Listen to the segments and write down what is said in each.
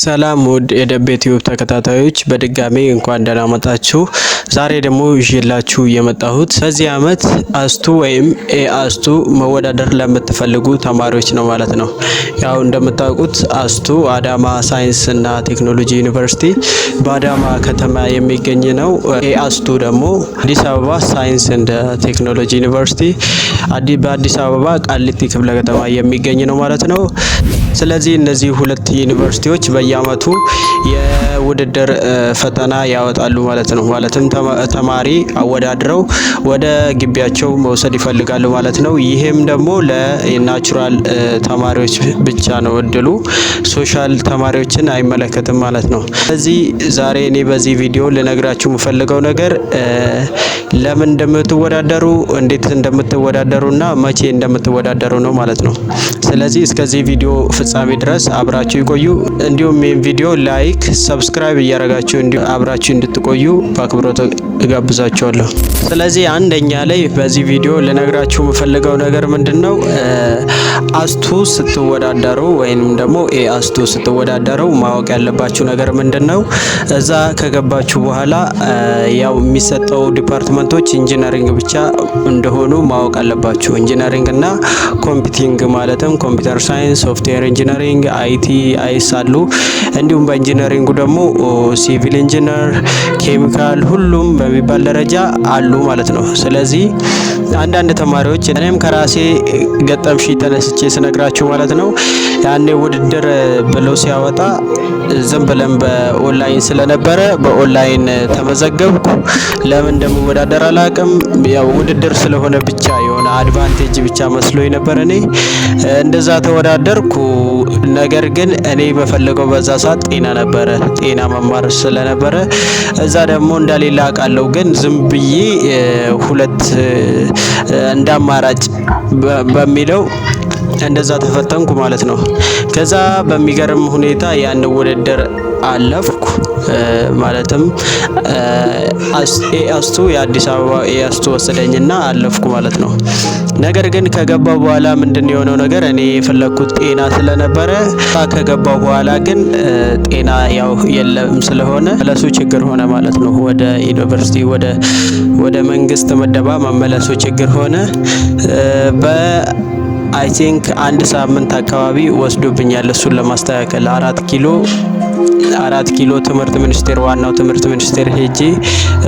ሰላም ውድ የደቤ ቲዩብ ተከታታዮች፣ በድጋሜ እንኳን ደህና መጣችሁ። ዛሬ ደግሞ ይዤላችሁ የመጣሁት በዚህ ዓመት ASTU ወይም EASTU መወዳደር ለምትፈልጉ ተማሪዎች ነው ማለት ነው። ያው እንደምታውቁት ASTU አዳማ ሳይንስ እና ቴክኖሎጂ ዩኒቨርሲቲ በአዳማ ከተማ የሚገኝ ነው። EASTU ደግሞ አዲስ አበባ ሳይንስ and ቴክኖሎጂ ዩኒቨርሲቲ በአዲስ አበባ ቃሊቲ ክፍለ ከተማ የሚገኝ ነው ማለት ነው። ስለዚህ እነዚህ ሁለት ዩኒቨርሲቲዎች በየአመቱ የውድድር ፈተና ያወጣሉ ማለት ነው። ማለትም ተማሪ አወዳድረው ወደ ግቢያቸው መውሰድ ይፈልጋሉ ማለት ነው። ይሄም ደግሞ ለ natural ተማሪዎች ብቻ ነው እድሉ፣ social ተማሪዎችን አይመለከትም ማለት ነው። ስለዚህ ዛሬ እኔ በዚህ ቪዲዮ ልነግራችሁ የምፈልገው ነገር ለምን እንደምትወዳደሩ፣ እንዴት እንደምትወዳደሩና መቼ እንደምትወዳደሩ ነው ማለት ነው። ስለዚህ እስከዚህ ቪዲዮ ፍጻሜ ድረስ አብራችሁ ይቆዩ። እንዲሁም ይህን ቪዲዮ like፣ subscribe እያደረጋችሁ እንዲሁ አብራችሁ እንድትቆዩ በአክብሮት እጋብዛችኋለሁ። ስለዚህ አንደኛ ላይ በዚህ ቪዲዮ ልነግራችሁ የምፈልገው ነገር ምንድን ነው? ASTU ስትወዳደሩ ወይንም ደግሞ EASTU ስትወዳደሩ ማወቅ ያለባችሁ ነገር ምንድን ነው? እዛ ከገባችሁ በኋላ ያው የሚሰጠው department ኦች engineering ብቻ እንደሆኑ ማወቅ አለባችሁ። Engineering እና computing፣ ማለትም computer science፣ software engineering፣ IT፣ IS አሉ። እንዲሁም በ engineering ኡ ደግሞ civil engineer፣ chemical፣ ሁሉም በሚባል ደረጃ አሉ ማለት ነው። ስለዚህ አንዳንድ ተማሪዎች፣ እኔም ከራሴ ገጠመኝ ተነስቼ ስነግራችሁ ማለት ነው፣ ያኔ ውድድር ብለው ሲያወጣ ዝም ብለን በኦንላይን ስለነበረ በኦንላይን ተመዘገብኩ። ለምን እንደምወዳደር አላውቅም። ያው ውድድር ስለሆነ ብቻ የሆነ advantage ብቻ መስሎኝ ነበር። እኔ እንደዛ ተወዳደርኩ። ነገር ግን እኔ የምፈልገው በዛ ሰዓት ጤና ነበረ። ጤና መማር ስለነበረ እዛ ደግሞ እንደሌለ አውቃለሁ። ግን ዝም ብዬ ሁለት እንደ አማራጭ በሚለው እንደዛ ተፈተንኩ ማለት ነው። ከዛ በሚገርም ሁኔታ ያን ውድድር አለፍኩ። ማለትም EASTU፣ የአዲስ አበባ EASTU ወሰደኝና አለፍኩ ማለት ነው። ነገር ግን ከገባው በኋላ ምንድን የሆነው ነገር፣ እኔ የፈለግኩት ጤና ስለነበረ ከገባው በኋላ ግን ጤና ያው የለም፣ ስለሆነ መመለሱ ችግር ሆነ ማለት ነው። ወደ ዩኒቨርሲቲ ወደ መንግስት ምደባ መመለሱ ችግር ሆነ። በ I think አንድ ሳምንት አካባቢ ወስዶብኛል እሱን ለማስተካከል። 4 ኪሎ ትምህርት ሚኒስቴር፣ ዋናው ትምህርት ሚኒስቴር ሄጄ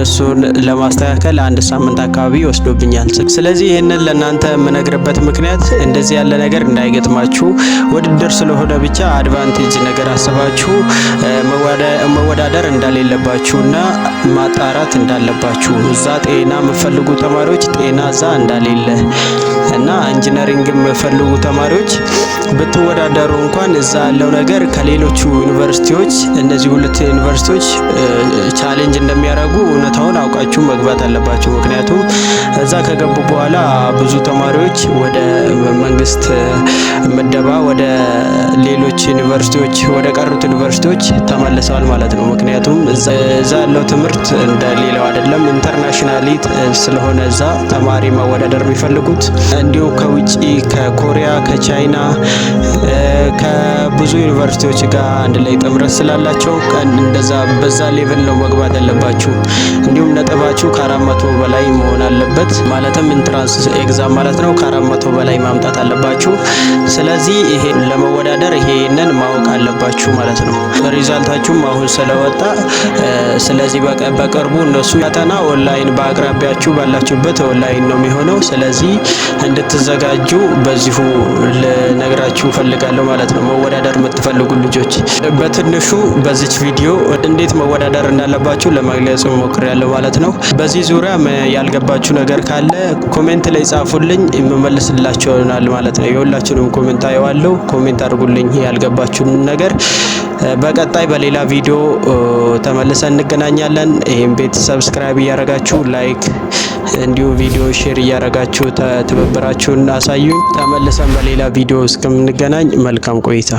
እሱን ለማስተካከል አንድ ሳምንት አካባቢ ወስዶብኛል። ስለዚህ ይህንን ለእናንተ የምነግርበት ምክንያት እንደዚህ ያለ ነገር እንዳይገጥማችሁ፣ ውድድር ስለሆነ ብቻ advantage ነገር አስባችሁ መወዳደር እንደሌለባችሁና ማጣራት እንዳለባችሁ፣ እዛ ጤና የምትፈልጉ ተማሪዎች ጤና እዛ እንደሌለ እና engineering የምትፈልጉ ተማሪዎች ብትወዳደሩ እንኳን እዛ ያለው ነገር ከሌሎቹ ዩኒቨርሲቲዎች እነዚህ ሁለት ዩኒቨርሲቲዎች challenge እንደሚያደርጉ እውነታውን አውቃችሁ መግባት አለባችሁ። ምክንያቱም እዛ ከገቡ በኋላ ብዙ ተማሪዎች ወደ መንግስት ምደባ ወደ ሌሎች ዩኒቨርሲቲዎች፣ ወደ ቀሩት ዩኒቨርሲቲዎች ተመልሰዋል ማለት ነው። ምክንያቱም እዛ ያለው ትምህርት እንደ ሌላው አይደለም። Internationally ስለሆነ እዛ ተማሪ መወዳደር የሚፈልጉት እንዲሁ ከውጭ ከኮሪያ፣ ከቻይና፣ ከብዙ ዩኒቨርሲቲዎች ጋር አንድ ላይ ጥምረት ስላላቸው እንደዛ በዛ level ነው መግባት ያለባችሁ። እንዲሁም ነጥባችሁ ከ400 በላይ መሆን አለበት። ማለትም entrance exam ማለት ነው። ከ400 በላይ ማምጣት አለባችሁ። ስለዚህ ይሄ ለመወዳደር ይሄንን ማወቅ አለባችሁ ማለት ነው። Result ኣችሁም አሁን ስለወጣ፣ ስለዚህ በቅርቡ እነሱ ፈተና ኦንላይን በአቅራቢያችሁ ባላችሁበት ኦንላይን ነው የሚሆነው። ስለዚህ እንድትዘጋጁ በዚሁ ልነግራችሁ እፈልጋለሁ ማለት ነው። መወዳደር የምትፈልጉ ልጆች በትንሹ በዚች ቪዲዮ እንዴት መወዳደር እንዳለባችሁ ለመግለጽ ሞክሬያለሁ ማለት ነው። በዚህ ዙሪያ ያልገባችሁ ነገር ካለ comment ላይ ጻፉልኝ፣ የምመልስላችሁ ይሆናል ማለት ነው። የሁላችሁንም comment አየዋለሁ። Comment አድርጉልኝ ያልገባችሁን ነገር። በቀጣይ በሌላ ቪዲዮ ተመልሰን እንገናኛለን። ይህም ቤት subscribe እያደረጋችሁ፣ like እንዲሁም ቪዲዮ share እያደረጋችሁ ትብብራችሁን አሳዩኝ። ተመልሰን በሌላ ቪዲዮ እስከምንገናኝ መልካም ቆይታ።